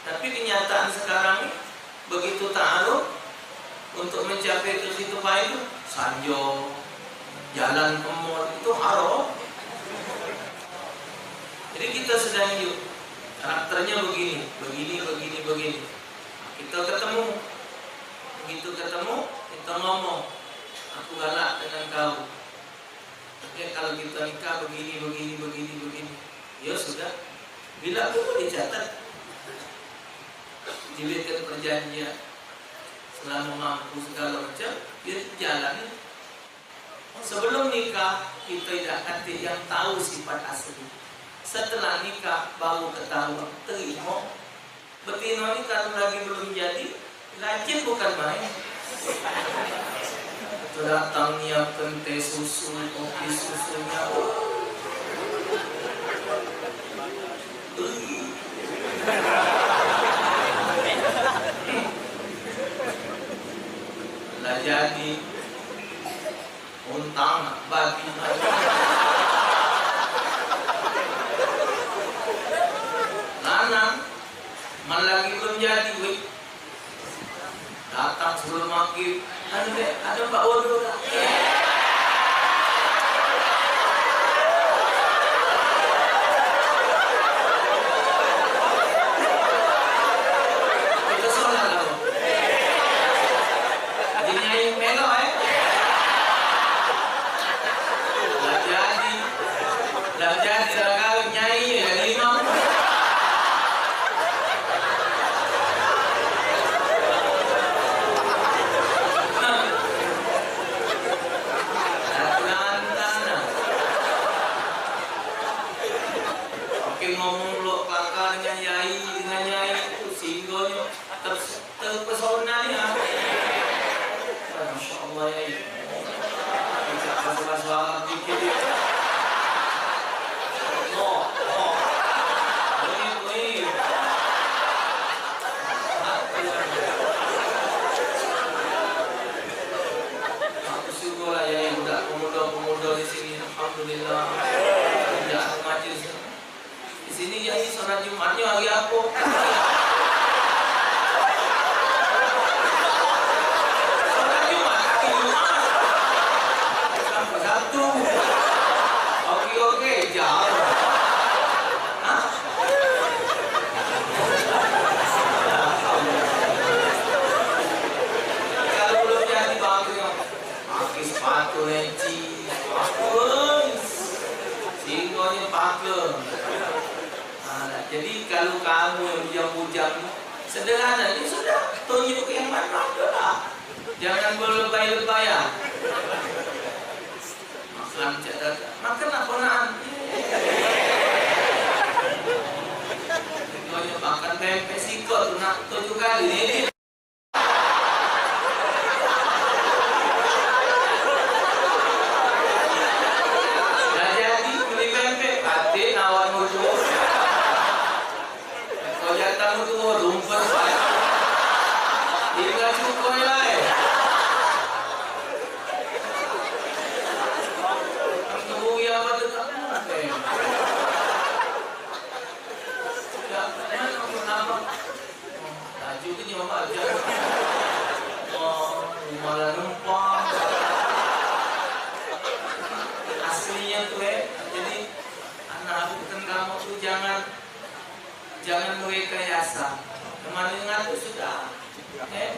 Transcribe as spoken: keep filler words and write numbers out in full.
Tapi kenyataan sekarang ni, begitu ta'aruf, untuk mencapai ke situ bae tu, sanjo, jalan ke mall, itu haram. Jadi kita sedang hidup, karakternya begini, begini, begini, begini. Kita ketemu, begitu ketemu, kita ngomong, "Aku galak dengan kau." Oke, kalau kita nikah begini, begini, begini, begini. Ya sudah. Bila dulu dicatat. Dibuatkan perjanjian. Selama mampu segala macam, ya jalani. Sebelum nikah, kita tidak katik yang tahu sifat asli. Setelah nikah, baru ketahuan. Terima. Betino ni kalu lagi belum jadi, rajin bukan main. Tu datang nyiapkan teh susu, kopi susunya. Lah jadi. Untang, babi. Lanang, man lagi belum jadi, weh. Datang sebelum maghrib. Anu, Dek, ada Mbak Wodo tak? Kita sholat, Bang. Jadi nyai melok, eh? Lah jadi, lah jadi, lah kawin nyai, jadi imam. Nah, pengantin, nah. Oke, ngomong lo kelakar dengan yai, dengan nyai itu, sehingga ter Terpesona ni, ah. Masya Allah, ya. Tidak kasih suara dikit, ya. Allah, Allah. Wih, wih. Aku syukur lah, ya, budak pemuda-pemuda di sini. Alhamdulillah. Tidak majlis. Di sini jadi sholat Jumatnya hari apa? Sholat Jumat, hari Jumat. Sampai Sabtu. Oke, oke, jauh. Hah? Kalau belum jadi bangknya, pakai sepatu leci, sepatu, wes. Singkongnya pakai. Nah, jadi kalau kamu yang bujang-bujang, sederhana ni sudah, tunjuk yang mana aja lah. Jangan berlebay-lebayan. Makan cak dadak. Makan apa nak? Contohnya makan pempek sikok tu nak tujuh kali ni. Dah jadi beli pempek, paten awak nuduh. Kau jatah tu rumput. Tinggal cukup lai. Tunggu yang apa tu tak mungkin. Laju ke nyawa aja. Oh, rumah lah numpang. Aslinya tu, eh. Jadi, anak aku kan kamu tu jangan, jangan merekayasa. Kemarin ngatu sudah. Eh.